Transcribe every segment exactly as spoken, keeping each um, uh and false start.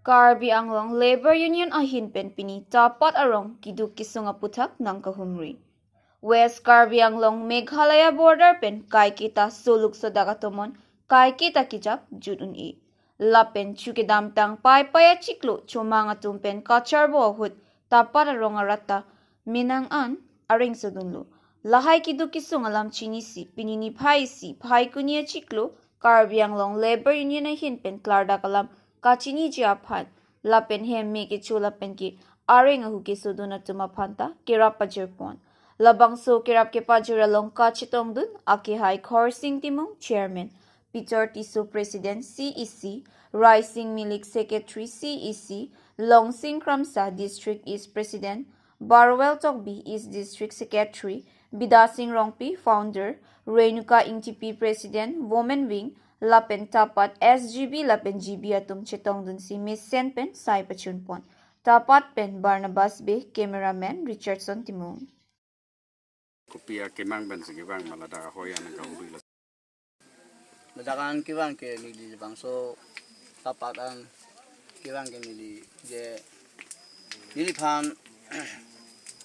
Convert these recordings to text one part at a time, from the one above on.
Karbi Anglong Labour Union ahin pen pini Tapat arong kiduk kisung aputhak nangkahumri. West Karbi Anglong Meghalaya border pen kaiketa soluk sodak atomon kaiketa kijap jut un-e. Lapen chu kedamtang Paipai achiklo chomang atum pen kacharbo ahut Tapat arong arat ta menang an areng sodunlo. Lahai kiduk kisung alam chinisi pini niphai isi Phaikuni achiklo Karbi Anglong Labour Union ahin pen klardak alam kachiniji aphan lapen hem me kecho lapen ke areng ahu kesodun atum aphan ta kerap pajirpon. Labangso kerap kepajir along kachetongdun akehai Khorsing Timung, Chairman, Peter Tisso, President, C E C, Raising Milik, Secretary, C E C, Longsing Kramsa, District East President, Barwell Tokbi, East District Secretary, Bidasing Rongpi, Founder, Renuka Ingtipi, President, Women Wing, lapen Tapat S G B lapen G B atum chetongdunsi mesen pen sai pachunpon. Tapat pen Barnabas Bey, cameraman Richardson Timung. Kopi akemang pen si kevang ma ladak ahoi an nangkahumri lo? Ladak an kevang ke neli bangso Tapat an kevang ke neli je neliphan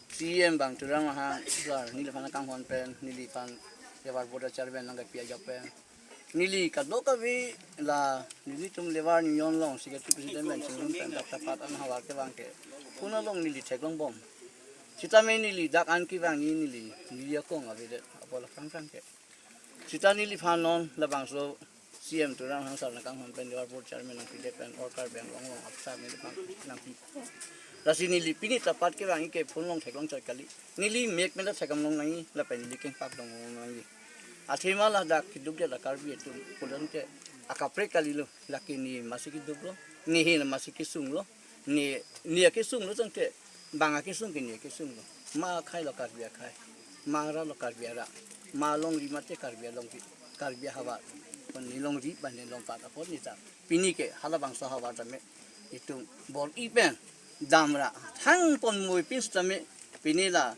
C E M bang Tuliram Ronghang sir neliphan akanghon pen neliphan Labour Board Chairman nangkepi ajok pen neli kadokave la nelitum Labour Union along Secretary President pen chingrum pen dak Tapat an havar kevang ke phone along neli theklongbom. Sitame neli dak an kevang ni neli neli akong avedet apot aphrang phrang ke. Sita neliphan non labangso C E M Tuliram Ronghang sir nangkanghon pen Labour Board Chairman nangpidet pen or Karbi Anglong along apsar neliphan nangpi. Lasi neli pini Tapat kevang ke phone along theklong chot kali. Neli mek pen ta thekam long nangji lapen neli kengpak dong long nangji. Athema ladak kiduk de la Karbi atum pulang te akaprek kalilo, lake ne masi kiduklo, ne he masi kesunglo, ne ne akesunglo tangte bang akesung ke ne akesunglo. Ma akhai lo Karbi akhai, ma arat lo Karbi arat, ma alongri mate Karbi alongri, Karbi ahavar. Pon ne longri ban ne longpat apot ne ta pini ke halabangso havar tame itum bor-i pen damra thang pon mui pin sitame pini la,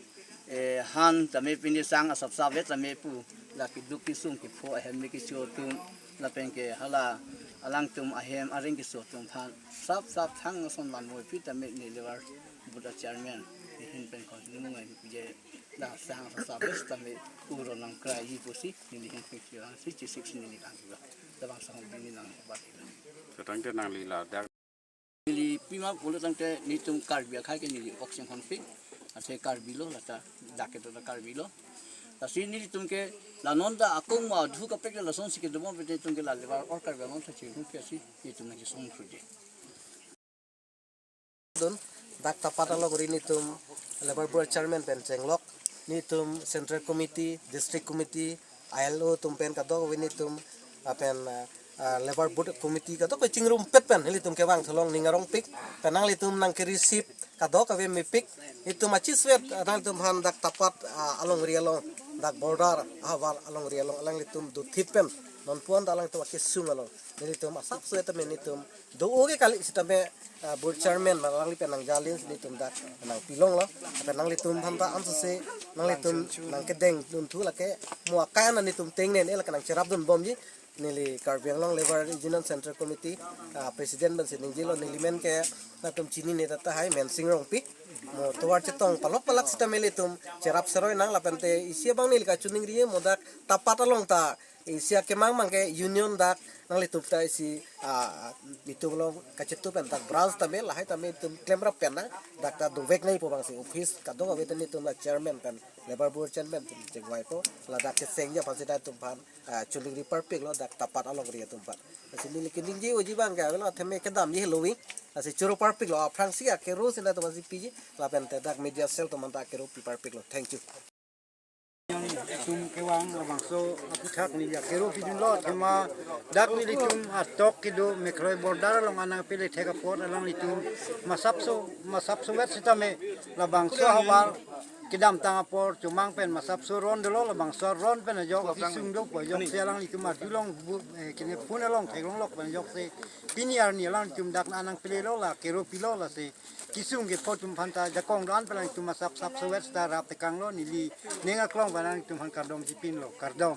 eh, han tame pini sang asap sap vet tame pu la kiduk kisung kipho ahem me kecho atum lapen ke hala alangtum ahem areng keso atum aphan sap sap thang ason van mui pi tame ne Labour Board Chairman ne hin pen kon nungai je la sang asap sap vet tame uro nangkraiji pusi neli hin pen kevang si chisik si neli kang kevang. Labangso ahormu pini nangbat. Tangte nangli ladak neli pima pulo tangte netum Karbi akhai ke neli ok sing honpik. Athe Karbi lo lata dak ke ta Karbi lo. Lasi nelitum ke la non ta akung ma dhu kaprek lason si kedo mo pete tum ke la Labour or Karbi Anglong ta chinghu ke si netum nangkesung khruji. Dun dak Tapat alongri netum Labour Board Chairman pen chenglok, netum Central Committee, District Committee, I L O atum pen kadokave netum, ah, pen, ah, ah, Labour Board Committee kadokave chingrumpet pen nelitum kevang tholong ning arongpik, pen nanglitum nangke-receive kadokave mepik, netum achiswet, ah, nanglitum aphan dak Tapat, ah, alongri along, dak border ahavar alongri along alanglitum dothip pen non puan ta alangtum akesung along nelitum asapso tame netum do-o ke kali sitame, ah, Board Chairman ma alangli pen nangjalin netum dak nangpilonglo. Pen nanglitum aphan ta ansose nanglitum nangkedengdunthu lake mo akai an netum tengne ne lake nangcherapdunbomji. Neli Karbi Anglong Labour Union Central Committee, ah, President pensi ningjelo, neli men ke latum chinine tahai Mensing Rongpi. Mo tovar chetong palok palak sitame ilitum cherap seroi nang lapente isi abang neli kachiningri mo dak Tapat along ta isi akemang mang ke union dak nanglitum ta isi, ah, itum along kachetu pen dak branch tame lahai tame itum klemrap pen nang dak ta dovek nangpo bangsi office kadokave ta netum la chairman pen Labour Board Chairman atum chingvaipo, ladak kechengji aphansi dak itum aphan, ah, chiningri parpiklo dak Tapat alongri atum aphan. Lasi neli keningje-oji abang ke avelo atheme kedamji heloving. Lasi choro parpiklo aphrangsi akero si dak atum aphansi piji lapente dak media cell atum aphan ta akero pi parpiklo. Thank you. Itum kevang labangso aputhak neli akero pidunlo athema dak nelitum atok kedo Meghalaya border along anang pele thek apot alanglitum masapso masapso vet sitame labangso havar kedamtang apor chomang pen masapso ron dolo, labangso ron pen ajok kesung dopo ajoksi alanglitum arjulong bu, eh, kene phone along theklonglok pen ajoksi pini arni alanglitum dak anang pelelo la kero pilo lasi kesung kepho atum aphan ta jakong do-an pen alanglitum masapsapso vet sita rap tekanglo, neli ning aklong pen alanglitum aphan kardom chipinlo, kardom.